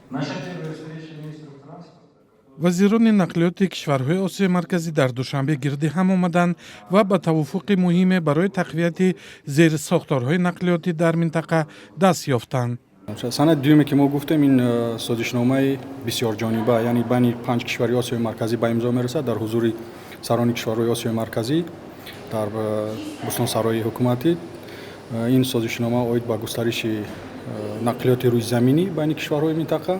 Наша первая встреча министров транспорта, Вазирони нақлиёти кишварҳои Осиёи Марказӣ дар Душанбе гирди ҳам омаданд ва ба тавофуқи муҳиме барои тақвияти зерсохторҳои нақлиётӣ дар минтақа даст ёфтанд. Санади дуюме, ки мо гуфтем, ин созишномаи бисёрҷониба, яъне байни панҷ кишвари Осиёи Марказӣ ба имзо мерасад дар ҳузури сарони кишварҳои Осиёи Марказӣ дар Бӯстонсарои ҳукуматӣ. Ин созишнома оид ба густариши нақлиёти рӯйзаминӣ байни кишварҳои минтақа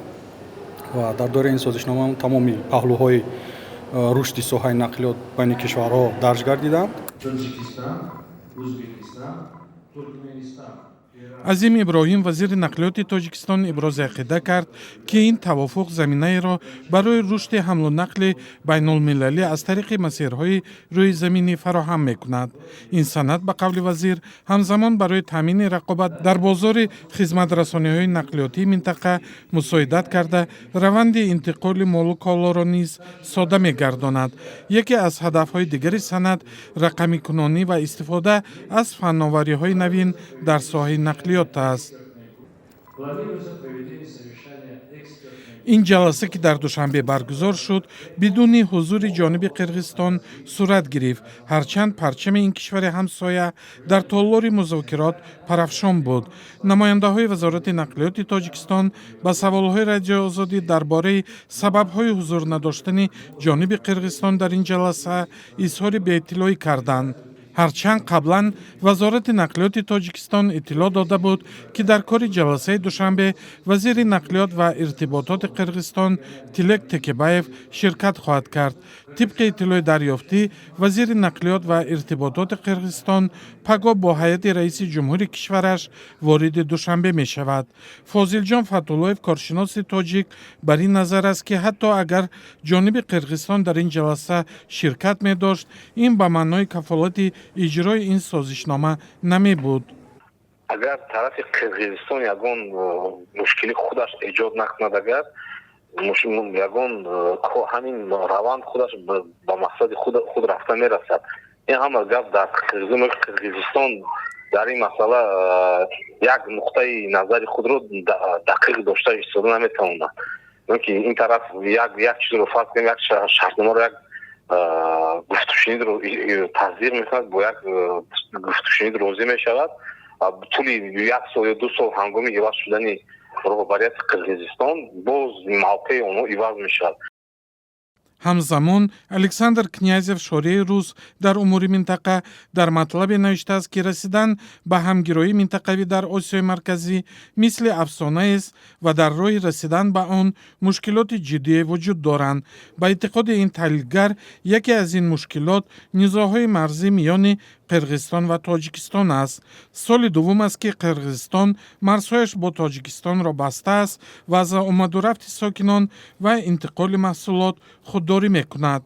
ва дар доираи ин созишнома тамоми паҳлӯҳои рушди соҳаи нақлиёт байни кишварҳо дарҷ гардиданд. Таджикистан, Узбекистан, Туркменистан. Азим Иброҳим, вазири нақлиёти Тоҷикистон, ибрози ақида кард, ки ин тавофуқ заминаеро барои рушди ҳамлу нақли байнулмилалӣ аз тариқи масирҳои рӯйзаминӣ фароҳам мекунад. Ин санад, ба қавли вазир, ҳамзамон барои таъмини рақобат дар бозори хизматрасониҳои нақлиётии минтақа мусоидат карда, раванди интиқоли молу колоро низ сода мегардонад. Яке аз ҳадафҳои дигари санад рақамикунонӣ ва истифода аз фанновариҳои навин дар соҳаи нақлиёт аст. Планируется проведение совещания экспертной Ин ҷаласа, ки дар Душанбе баргузор шуд, бидуни ҳузури ҷониби Қирғизистон сурат гирифт, ҳарчанд парчами ин кишвари ҳамсоя дар толори музокирот парафшон буд. Намояндаҳои Вазорати нақлиёти Тоҷикистон ба саволҳои Радиои Озодӣ дар бораи сабабҳои ҳузур надоштани ҷониби Қирғизистон дар ин ҷаласа изҳори беиттилоӣ карданд, ҳарчанд қаблан Вазорати нақлиёти Тоҷикистон иттилоъ дода буд, ки дар кори ҷаласаи Душанбе вазири нақлиёт ва иртибототи Қирғизистон Тилек Текебаев ширкат хоҳад кард. Тибқи иттилои дарёфтӣ, вазири нақлиёт ва иртибототи Қирғизистон пагоҳ бо ҳайати раиси ҷумҳури кишвараш вориди Душанбе мешавад. Фозилҷон Фатуллоев, коршиноси тоҷик, бар ин назар аст, ки ҳатто агар ҷониби Қирғизистон дар ин ҷаласа ширкат медошт, ин ба маънои кафолати иҷрои ин созишнома намебуд. Агар тарафи Қирғизистон ягон мушкили худаш эҷод накунад, агар ягон ҳамин раванд худаш ба мақсади худ рафта мерасад. Ин ҳама гап дар Қирғизистон дар ин масъала як нуқтаи назари худро дақиқ дошта истода наметавонад, ки ин тараф як чизро, фарз кунем, як шартномаро, як гуфтушунидро тасдиқ мекунад, бо як гуфтушунид розӣ мешавад, тӯли як сол ё 2 сол ҳангоми иваз шудани роҳбарияти Қирғизистон боз мавқеи онҳо иваз мешавад. Ҳамзамон Александр Князев, шореҳи рус дар умури минтақа, дар матлабе навиштааст, ки расидан ба ҳамгироии минтақавӣ дар Осиёи Марказӣ мисли афсонаест ва дар роҳи расидан ба он мушкилоти ҷиддие вуҷуд доранд. Ба эътиқоди ин таҳлилгар, яке аз ин мушкилот низоъҳои марзӣ миёни Қирғизистон ва Тоҷикистон аст. Соли дуввум аст, ки Қирғизистон марзҳояш бо Тоҷикистонро бастааст ва аз омадурафти сокинон ва интиқоли маҳсулот худдорӣ мекунад.